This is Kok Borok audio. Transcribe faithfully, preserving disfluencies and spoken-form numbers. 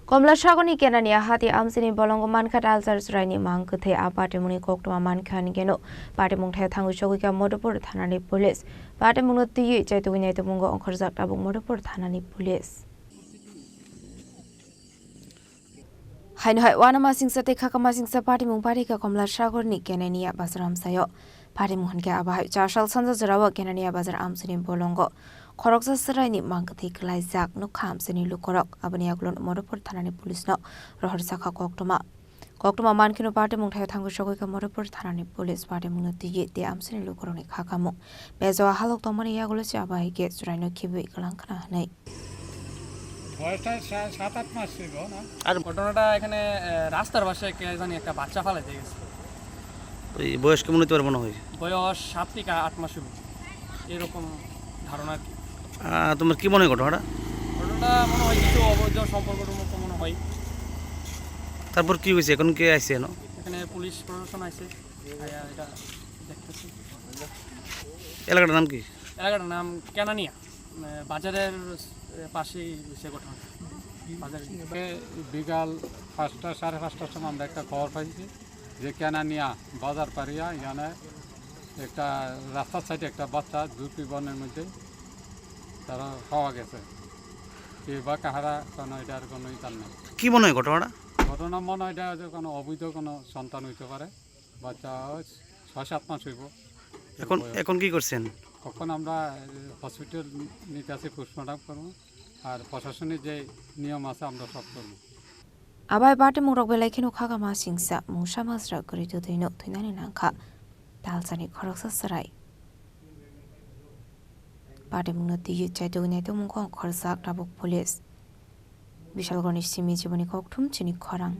Komla Sagorni Kenania hati amchini bolongo mankha Talsar Chwraini mang kwthwi. A patimungni koktwma mankha hwnkhe no patimung thaya thangwi sogwikha Madhupur thanani police. Patimungno twiwi chaitugwi naitugmungo ongkhorjak tabuk Madhupur thanani police. Haino hai uanamasingcha tei khakamasingcha patimung parikha Komla Sagorni Kenania bazar amchaio. Patimung hwnkhe abo hai chasal sanja jorao Kenania bazar amchaini bolongo khoroksa chwraini mang kwthwi kwlaijak nukha amchaini lukurok. Aboni yagulo Madhupur thanani police no rohorjakha koktwma. Koktwma mankheno patimung thaya thangwi sogwikha Madhupur thanani police. Patimungno twiwi tei amchaini lukurokni khakamung bejo halok tongmani yagulo se abo hai khe chwraino khibiwi kwlang khna hwnwi. বয়সটা সা-, সাত আট মাস হইব না? আর ঘটনাটা এখানে, আহ, রাস্তার পাশে কে জানি একটা বাচ্চা ফালাইতে গেছে। ওই বয়স কেমন হইতে পারে মনে হয়? বয়স সাত থেকে আট মাস হইব, এরকম ধারণা আর কি। আহ, তোমার কি মনে হয় ঘটনাটা? ঘটনাটা মনে হয় কিছু অবৈধ সম্পর্কের মতো মনে হয়। তারপর কি হয়েছে? এখন কে আইছে এনো? এখানে পুলিশ প্রশাসন আছে, আইয়া এটা দেখতেছি। এলাকাটার নাম কি? এলাকাটার নাম কেনানিয়া, মানে, বাজারের, এ, পাশেই হয়েছে ঘটনা। বাজারে। বিকাল পাঁচটা, সাড়ে পাঁচটার সময় আমরা একটা খবর পাইছি যে কেনানিয়া বাজার পাড়িয়া এখানে একটা রাস্তার সাইডে একটা বাচ্চা ঝুপি বনের মধ্যে তারা পাওয়া গেছে। কে বা কাহারা, কোনো এটার কোনো ইতার নেই। কি মনে হয় ঘটনাটা? ঘটনা মনে হয় এটা যে কোনো অবৈধ কোনো সন্তান হইতে পারে। বাচ্চা ছয় সাত মাস হইব। এখন, বয়স। এখন কি করছেন? এখন আমরা, এ, হসপিটাল নিতে আসি, পোস্টমর্টম করবো। আর প্রশাসনের যে নিয়ম আছে, আমরা সব করবো। Abai patimung rok belai kheno khakama singsa mungsa masra kwrwi twtwi no thwinani nangkha Talsani khoroksa chwrai. Patimungno twiwi chaitugwi naitugmung kong khorjak tabuk police. Bishalgarhni simi jiboni kokthum chini khorang.